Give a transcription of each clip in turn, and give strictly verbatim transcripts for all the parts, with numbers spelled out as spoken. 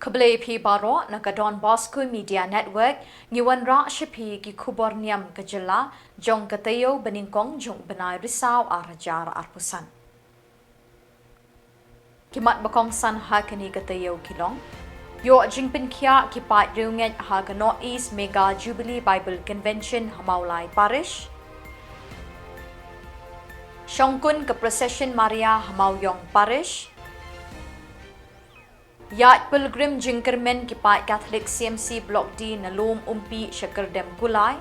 Khublei phi baroh na ka Don Bosco Media Network. Ngi wanrah sha phi ki khubor niam ka jylla jong ka taïew banyngkong jong u bnai Risaw ar hajar arphew san. Ki mat ba kongsan ha kane ka taïew ki long: ïoh jingpynkhiah ki paid riewngeit ha ka North East Mega Jubilee Bible Convention ha Mawlai Parish. Shongkun ka Procession Maria ha Mawiong Parish. Ïaid pilgrim jingkyrmen ki paid Catholic C M C Block D na Lum Umpi sha Kyrdem Kulai.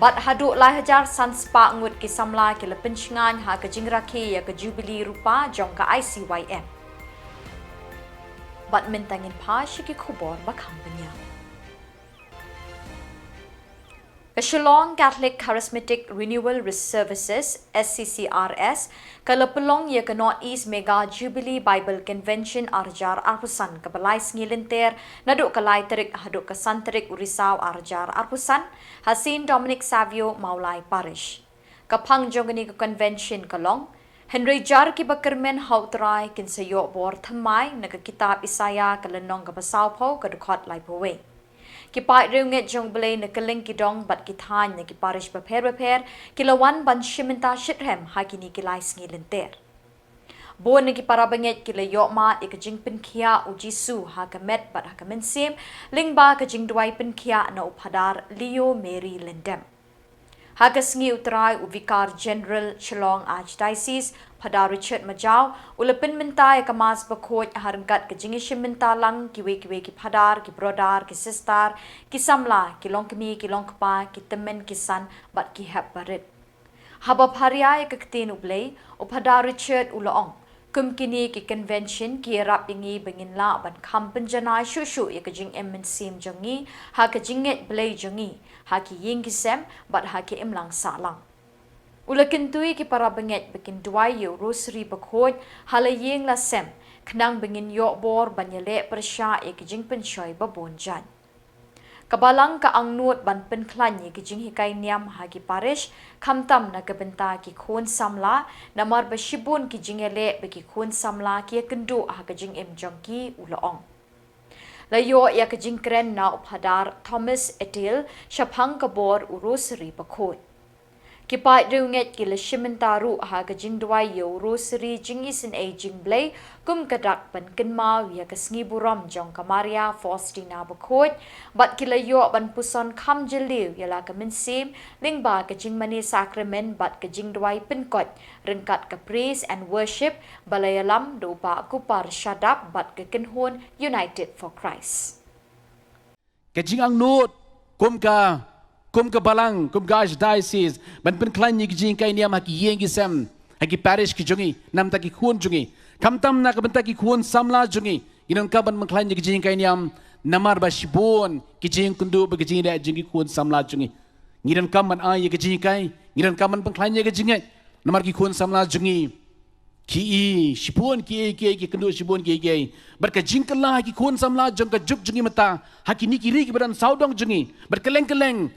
Bad haduh lai hajar san spah ngut ki samla ki la pynshngaiñ ha ka jingrakhe ïa ka Jubilee Rupa jong ka I C Y M. Bad mynta ngin phai sha ki khubor ba kham bniah. Ka Shillong Catholic Charismatic Renewal Services, S C C R S, ka la pynlong ïa ka North East Mega Jubilee Bible Convention ar hajar arphew san, kaba lai sngi lynter, naduh ka lai tarik haduh ka san tarik u Risaw ar hajar arphew san, ha Saint Dominic Savio, Mawlai Parish. Ka phang jong kane ka convention ka long: Hynrei jar kiba kyrmen ha U Trai kin sa ïoh bor thymmai, na ka kitab Isaïah ka lynnong kaba sawphew ka dkhot laiphew wei. Ki paid riewngeit jong U Blei na kylleng ki dong bad ki thaiñ na ki parish bapher bapher ki la wan ban shim bynta shitrhem ha kine ki lai sngi lynter. Bun na ki para bangeit ki la ïoh mad ïa ka jingpynkhiah U Jisu ha ka met bad ha ka mynsiem, lyngba ka jingduwai pynkhiah na u Phadar Leo Mary Lyndem. Ha ka sngi U Trai, u Vikar General Shillong Archdiocese, Phadar Richard Majaw, u la pynmynta ïa ka Mass bakhuid ha ryngkat ka jingïashim bynta lang kiwei kiwei ki phadar, ki brodar, ki sistar, ki samla, ki longkmie, ki longkpa, ki tymmen ki san bad ki hep barit. Haba pharia ïa ka ktien U Blei, u Phadar Richard u la ong: Kum kine ki convention ki ïarap ïa ngi ba ngin lah ban kham pynjanai shuh shuh ïa ka jingim mynsiem jong ngi ha ka jingngeit Blei jong ngi, ha ki ïing ki sem bad ha ki imlang sahlang. U la kyntu ïa ki para bangeit ba kin duwai ïa u Rosary bakhuid ha la ïing la sem, khnang ba ngin ïoh bor ban ïaleh pyrshah ïa ki jingpynshoi babun jait. Ka Balang ka angnud ban pynkhlaiñ ïa ki jinghikai niam ha ki parish, khamtam na ka bynta ki khun samla, namar ba shibun ki jingïaleh ba ki khun samla ki ïakynduh ha ka jingim jong ki, u la ong. La ïoh ïa ka jingkren na u Phadar Thomas Etil shaphang ka bor u Rosary bakhuid. Ki paid riewngeit ki la shim bynta ruh ha ka jingduwai ïa u Rosary jingisynei jingblei, kum ka dak ban kynmaw ïa ka sngi burom jong ka Maria Faustina bakhuid, bad ki la ïoh ban puson kham jylliew ïa la ka mynsiem lyngba ka jingmane sakramen bad ka jingduwai pynkoit ryngkat ka praise and worship ba la ïalam da u Bah Kupar Shadap bad ka kynhun United for Christ. Ka jingangnud kum ka, kum ka Balang, kum ka Archdiocese, ban pynkhlaiñ ïa ki jinghikai niam ha ki ïing ki sem, ha ki parish ki jong ngi, na bynta ki khun jong ngi. Khamtam na ka bynta ki khun samla jong ngi, ngi donkam ban pynkhlaiñ ïa ki jinghikai niam, namar ba shibun ki jingïakynduh bad ki jingïaleh jong ki khun samla jong ngi. Ngi donkam ban ai ïa ki jinghikai, ngi donkam ban pynkhlaiñ ïa ki jingngeit namar ki khun samla jong ngi. Ki i shibun ki ei ki ei, ki kynduh shibun ki ei ki ei. Bad ka jingkylla ha ki khun samla jong ka juk jong ngi mynta, ha kine ki ri kiba don sawdong jong ngi, bad kylleng kylleng,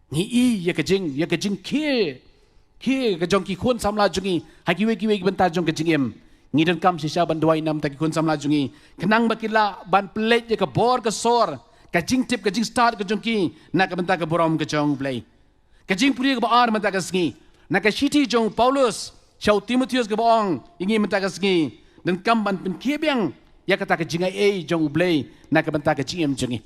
ngi i ïa ka jing, ïa ka jingkhie, khie ka jong ki khun samla jong ngi ha kiwei kiwei ki bynta jong ka jingim. Ngi donkam shisha ban duwai na bynta ki khun samla jong ngi, khnang ba kin lah ban pynleit ïa ka bor ka sor, ka jingtip, ka jingstad ka jong ki na ka bynta ka burom ka jong U Blei. Ka jingpule kaba ar mynta ka sngi, na ka shithi jong u Paulus sha u Timotheus kaba ong ïa ngi mynta ka sngi, donkam ban pynkhie biang ïa kata ka jingai ei jong U Blei na ka bynta ka jingim jong ngi.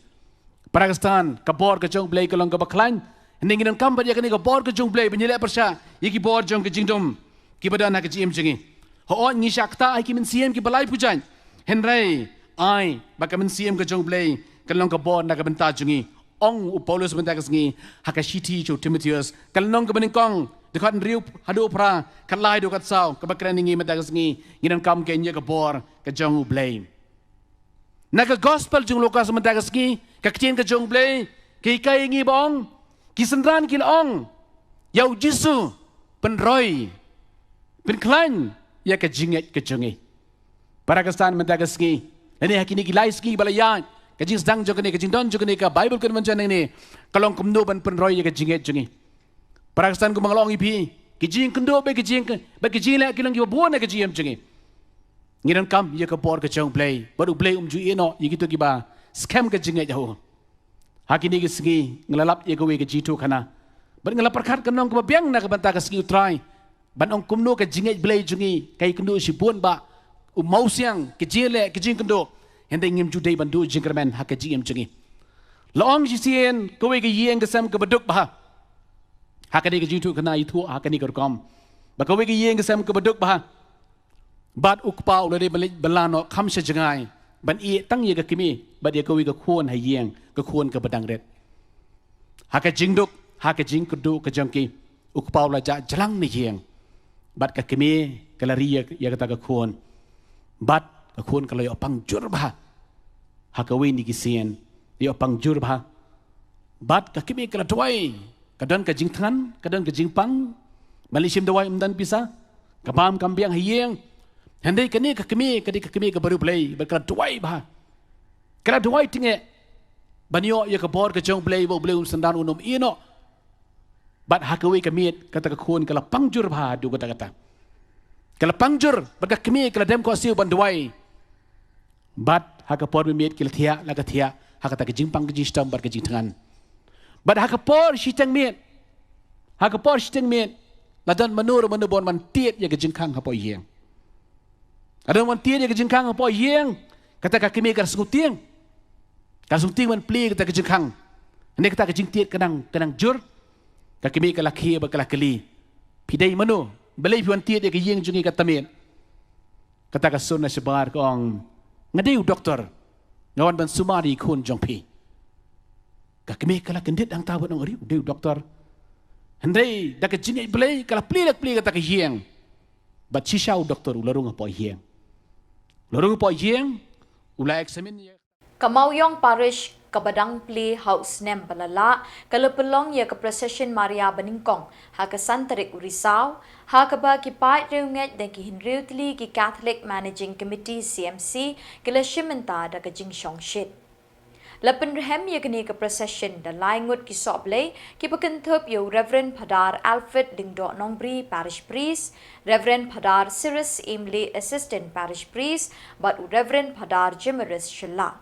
Para Khristan, ka bor ka jong U Blei ka long kaba khlaiñ. Hynrei ngi donkam pat ïa kane ka bor ka jong U Blei ban ïaleh pyrshah ïa ki bor jong ka jingdum kiba don ha ka jingim jong ngi. Hooid, ngi shah ktah ha ki mynsiem kiba laiphew jait, hynrei ai ba ka mynsiem ka jong U Blei kan long ka bor na ka bynta jong ngi. Ong u Paulus mynta ka sngi ha ka shithi sha u Timotheus, ka lynnong kaba nyngkong, dkhot hynriew haduh phra, khatlai haduh khatsaw, kaba kren ïa ngi mynta ka sngi, ngi donkam ban ïoh ka bor ka jong U Blei. Na ka gospel jong u Lukas mynta ka sngi, ka ktien ka jong U Blei ka hikai ïa ngi ba ong, ki synran ki la ong ïa u Jisu, pynroi, pynkhlaiñ ïa ka jingngeit ka jong ngi. Para Khristan mynta ka sngi, lane ha kine ki lai sngi ba la ïaid, ka jingsdang jong kane, ka jingdon jong kane ka Bible Convention hangne, ka long kumno ban pynroi ïa ka jingngeit jong ngi. Para Khristan, kumba nga la ong ïa phi, ki jingkynduh bad ki jing, bad ki jingleh ki long kiba bun ha ka jingim jong ngi. Ngi donkam ïa ka bor ka jong U Blei, bad U Blei um ju ïehnoh ïa kito kiba skhem ka jingngeit ha u. Ha kine ki sngi nga la lap ïa kawei ka jingïathuhkhana, bad nga la pyrkhat ka nong kaba biang na ka bynta ka sngi U Trai, ban ong kumno ka jingngeit Blei jong ngi ka ïakynduh shibun bha, u mawsiang, ka jingleh, ka jingkynduh. Hynrei ngim ju dei ban duh jingkyrmen ha ka jingim jong ngi. La ong shisien kawei ka ïing ka sem kaba duk bha. Ha kane ka jingïathuhkhana ïathuh ha kane ka rukom ba kawei ka ïing ka sem kaba duk bha. Bad u kpa u la dei ban leit bylla noh kham sha jngai ban ïeh tang ïa ka kmie bad ïa kawei ka khun ha ïing, ka khun kaba dang rit. Ha ka jingduk, ha ka jingkyrduh ka jong ki, u kpa u la jah jlang na ïing. Bad ka kmie ka la ri ïa, ïa kata ka khun. Bad ka khun ka la ïoh pang jur bha. Ha kawei na ki sien, ïoh pang jur bha. Bad ka kmie ka la duwai, ka don ka jingthngan, ka don ka jingpang. Ban leit shim dawai ym don pisa, ka bam kam biang ha ïing. Hynrei kane ka kmie ka dei ka kmie kaba riewblei, bad ka la duwai bha. Ka la duwai tyngeh ban ïoh ïa ka bor ka jong U Blei, ba U Blei un synran, un ym ïehnoh. Bad ha kawei ka miet kata ka khun ka la pang jur bha haduh katta katta. Ka la pang jur, bad ka kmie ka la dem khohsiew ban duwai. Bad ha ka por ba miet ki la thiah, la ka thiah ha kata ka jingpang, ka jingshitom bad ka jingthngan. Bad ha ka por shiteng miet, ha ka por shiteng miet, la don mano re mano ba wan ban tied ïa ka jingkhang hapoh ïing. La don wan tied ïa ka jingkhang hapoh ïing. Kata ka kmie ka la sngewtieng. Ka la sngewtieng ban plie kata ka jingkhang. Hynrei kata ka jingtied ka nang, ka nang jur. Ka kmie ka la khie bad ka la kylli: Phi dei mano balei phi wan tied ïa ka ïing jong ngi katta miet? Kata ka sur na shabar ka ong: Nga dei u doktor. Nga wan ban sumar ïa i khun jong phi. Ka kmie ka la kyndit hangta bad ong: Ari, u dei u doktor. Hynrei da ka jingngeit Blei ka la plie, la plie kata ka ïing. Bad shisha u doktor u la rung hapoh ïing. U la rung hapoh ïing, u la examine ïa Ka Mawïong Parish kaba dang plie ha u snem ba la lah, ka la pynlong ïa ka procession Maria banyngkong ha ka san tarik u Risaw, ha kaba ki paid riewngeit da ki hynriew tylli ki Catholic Managing Committee, C M C, ki la shim bynta da ka jingshongshit. La pynrhem ïa kane ka procession da lai ngut ki sohblei, kiba kynthup ïa u Reverend Phadar Alfred Lyngdoh Nongbri, Parish Priest, Reverend Phadar Cyrus Imli, Assistant Parish Priest, bad u Reverend Phadar Jimaris Shylla.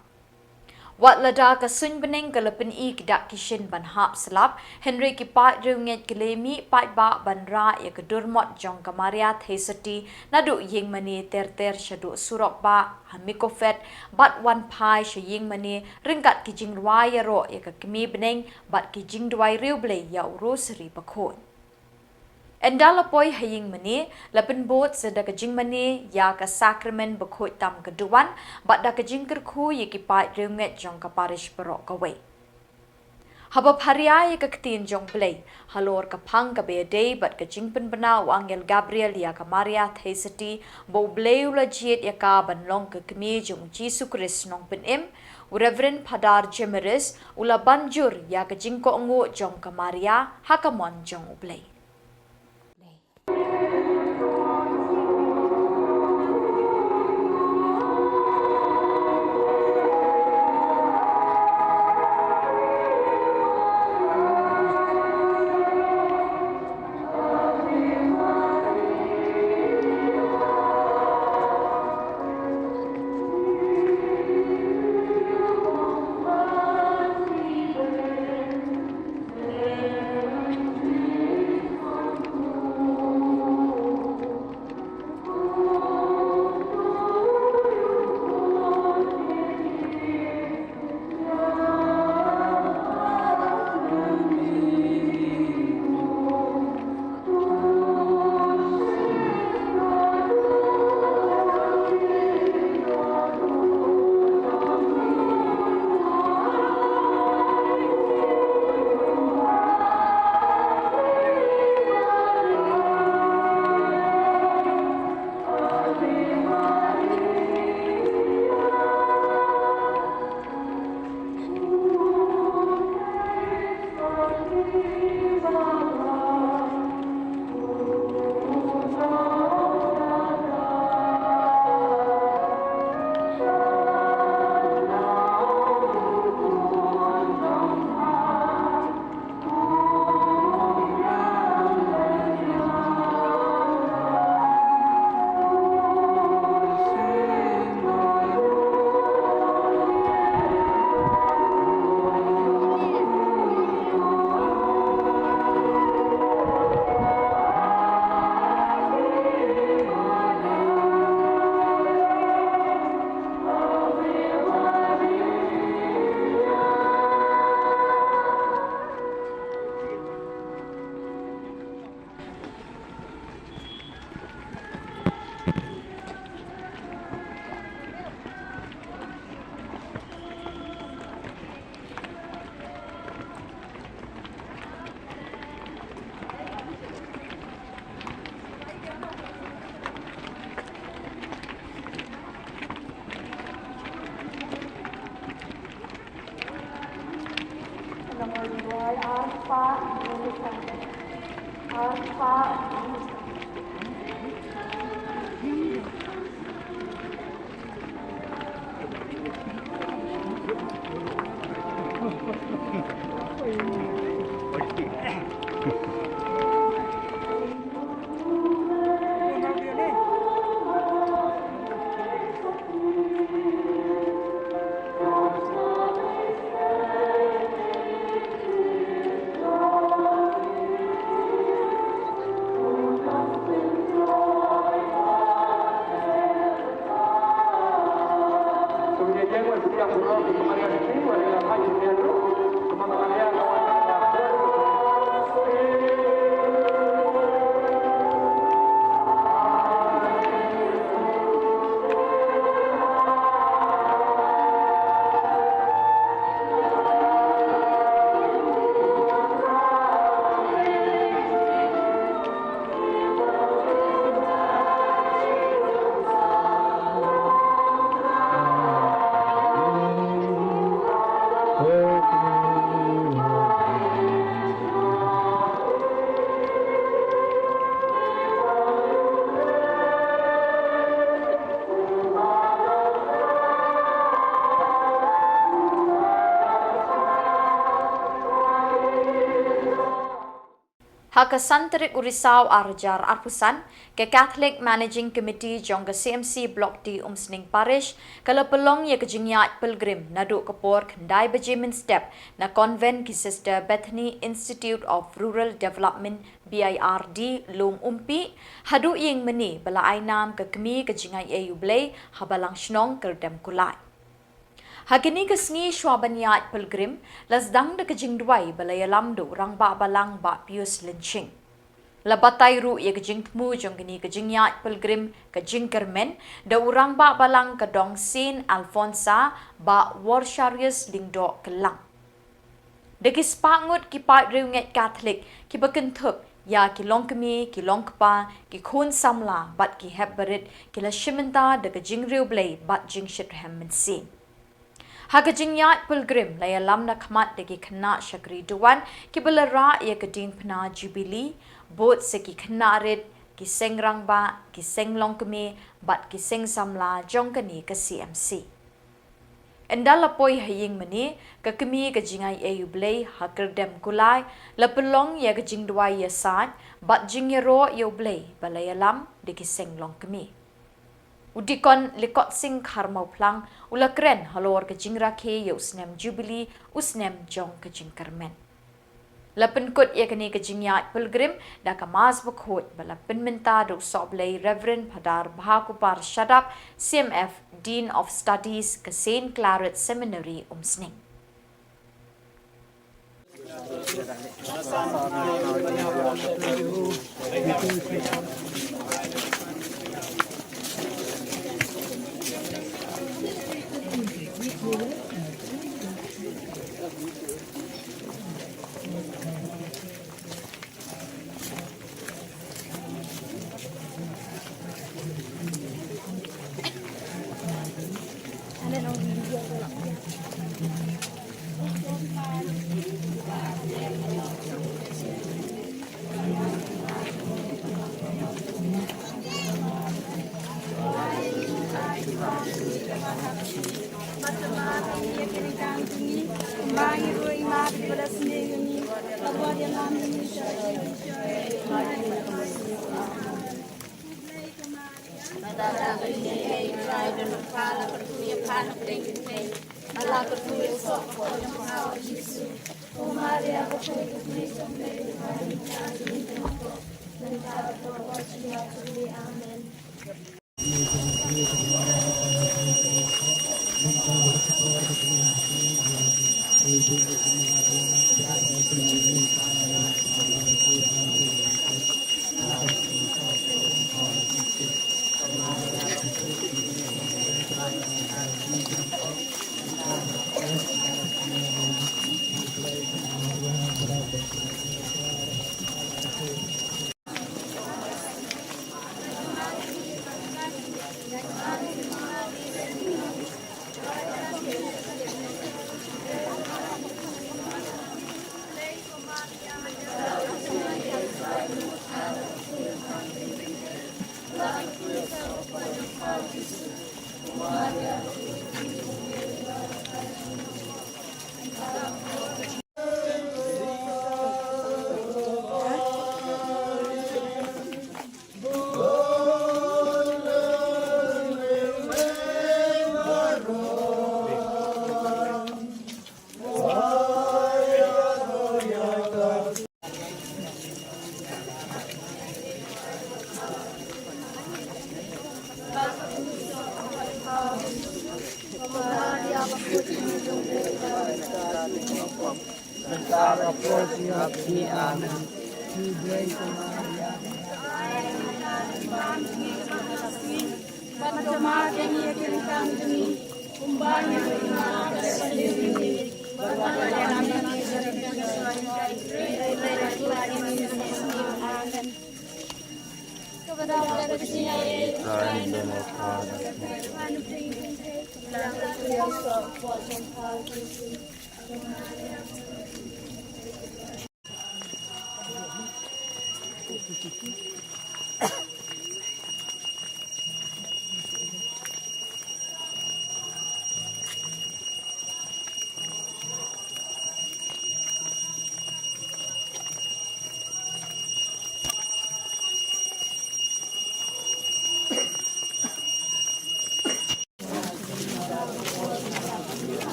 Wat lada ka suiñ bneng ka la pyni ki dak ki shin ban hap slap, hynrei ki paid riewngeit ki la mih paidbah ban rah ïa ka durmot jong ka Maria Theisotti naduh ïingmane ter ter shaduh surok bah ha Mikophet, bad wan phai sha ïingmane ryngkat ki jingrwai ïaroh ïa ka kmie bneng bad ki jingduwai riewblei ïa u Rosary Bakhuid. Ynda la poi ha ïingmane, la pynbud sa da ka jingmane ïa ka Sakramen Bakhuid tam ka duwan, bad da ka jingkyrkhu ïa ki paid riewngeit jong ka parish baroh kawei. Haba pharia ïa ka ktien jong U Blei, halor ka phang kaba ïadei bad ka jingpynbna u angel Gabriel ïa ka Maria Theisotti, ba U Blei u la jied ïa ka ban long ka kmie jong u Jisu Khrist Nongpynim, u Reverend Phadar Jimaris u la ban jur ïa ka jingkohnguh jong ka Maria ha ka mon jong U Blei. Ha ka san tarik u Risaw ar hajar arphew san, ka Catholic Managing Committee jong ka C M C Block D Umsning Parish, ka la pynlong ïa ka jingïaid pilgrim naduh ka por khyndai baje mynstep na Convent ki Sister Bethany Institute of Rural Development, B I R D, Lum Umpi, haduh ïing mane ba la ai nam ka kmie ka jingaiei U Blei ha Balang Shnong, Kyrdem Kulai. Ha kine ki sngi shuwa ban ïaid pilgrim, la sdang da ka jingduwai ba la ïalam da u Rangbah Balang Bah Pius Lynshing. La batai ruh ïa ka jingthmu jong kine ki jingïaid pilgrim ka jingkyrmen da u Rangbah Balang ka dong Saint Alphonsa Bah Worsharius Lyngdoh Kyllang. Da ki spah ngut ki paid riewngeit Catholic kiba kynthup ïa ki longkmie, ki longkpa, ki khun samla bad ki hep barit ki la shim bynta da ka jingriewblei bad jingshitrhem mynsiem. Ha ka jingïaid pilgrim la ïalam na khmat da ki khynnah shakri duwan kiba la rah ïa ka diengphna Jubilee, bud sa ki khynnah rit, ki seng rangbah, ki seng longkmie bad ki seng samla jong kane ka C M C. Ynda la poi ha ïing mane, ka kmie ka jingaiei U Blei ha Kyrdem Kulai la pynlong ïa ka jingduwai ïasaid bad jingïaroh ïa U Blei ba la ïalam da ki seng longkmie. U Dikon Likot Sing Kharmawphlang u la kren halor ka jingrakhe ïa u snem Jubilee, u snem jong ka jingkyrmen. La pynkut ïa kane ka jingïaid pilgrim da ka Mass Bakhuid ba la pynmynta da u Sohblei Reverend Phadar Bhakupar Shadap, C M F, Dean of Studies ka Saint Claret Seminary, Umsning.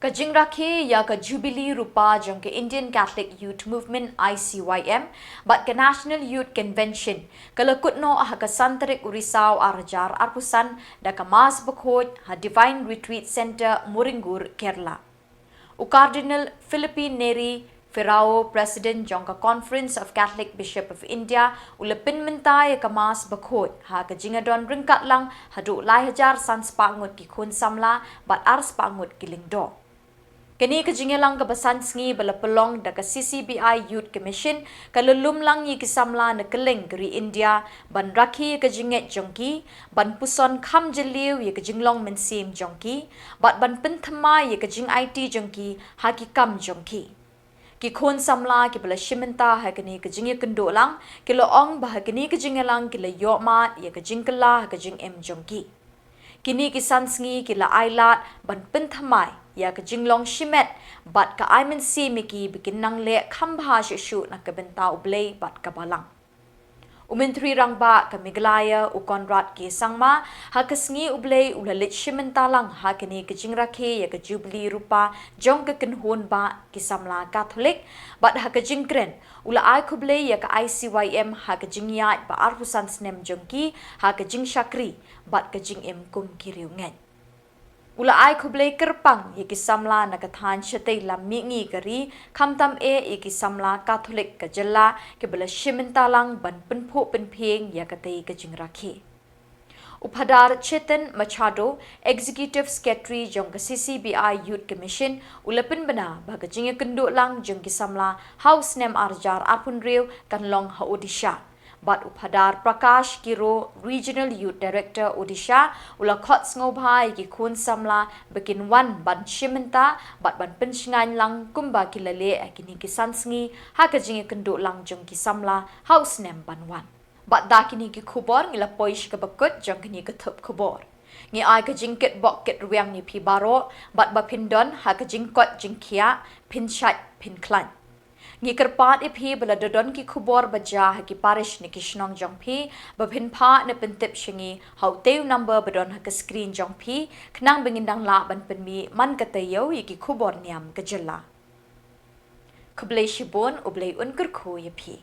Ka jingrakhe ïa ka Jubilee Rupa jong ka Indian Catholic Youth Movement, I C Y M, bad ka National Youth Convention, ka la kut noh ha ka san tarik u Risaw ar hajar arphew san, da ka Mass Bakhuid ha Divine Retreat Centre, Muringur, Kerala. U Cardinal Filipe Neri Ferrao, President jong ka Conference of Catholic Bishop of India, u la pynmynta ïa ka Mass Bakhuid ha ka jingïadon ryngkat lang haduh lai hajar san spah ngut ki khun samla bad ar spah ngut ki lyngdoh. Kane ka jingïalang kaba san sngi ba la pynlong da ka C C B I Youth Commission, ka la lum lang ïa ki samla na kylleng ka ri India ban rakhe ïa ka jingngeit jong ki, ban puson kham jylliew ïa ka jinglong mynsiem jong ki, bad ban pynthymmai ïa ka jingaiti jong ki ha ki kam jong ki. Ki khun samla kiba la shim bynta ha kane ka jingïakynduh lang, ki la ong ba ha kane ka jingïalang ki la ïoh mad ïa ka jingkylla ha ka jingim jong ki. Kine ki san sngi ki la ailad ban pynthymmai ïa ka jinglong shimet bad ka ai mynsiem ïa ki ba kin nang leh kham bha shuh shuh na ka bynta U Blei bad ka Balang. U Myntri Rangbah ka Meghalaya, u Conrad K Sangma, ha ka sngi U Blei u la leit shim bynta lang ha kane ka jingrakhe ïa ka Jubilee Rupa jong ka kynhun bah ki samla Katholik, bad ha ka jingkren u la ai khublei ïa ka I C Y M ha ka jingïaid ba arphew san snem jong ki ha ka jingshakri bad ka jingim kum ki riewngeit. U la ai khublei kyrpang ïa ki samla na ka thaiñ shatei lam mihngi ka ri, khamtam eh ïa ki samla Katholik ka jylla kiba la shim bynta lang ban pynphuh pynphieng ïa katei ka jingrakhe. U Phadar Chetan Machado, Executive Secretary jong ka C C B I Youth Commission, u la pynbna ba ka jingïakynduh lang jong ki samla ha u snem ar hajar arphew hynriew kan long ha Odisha, Bad u Phadar Prakash Kiro, Regional Youth Director Odisha, u la khot sngewbha ïa ki khun samla ba kin wan ban shim bynta bad ban pynshngaiñ lang kumba ki la leh ha kine ki san sngi ha ka jingïakynduh lang jong ki samla ha u snem ban wan. Bad da kine ki khubor ngi la poi sha kaba kut jong kane ka thup khubor. Ngi ai ka jingkitbok kitrwiang ïa phi baroh bad ba phin don ha ka jingkoit jingkhiah, phin shait phin khlaiñ. Ngi kyrpad ïa phi ba lada don ki khubor ba jia ha ki parish ne ki shnong jong phi, ba phin phah ne pyntip sha ngi ha utei u number ba don ha ka screen jong phi, khnang ba ngin dang lah ban pynmih man ka taïew ïa ki khubor niam ka jylla. Khublei shibun, U Blei un kyrkhu ïa phi.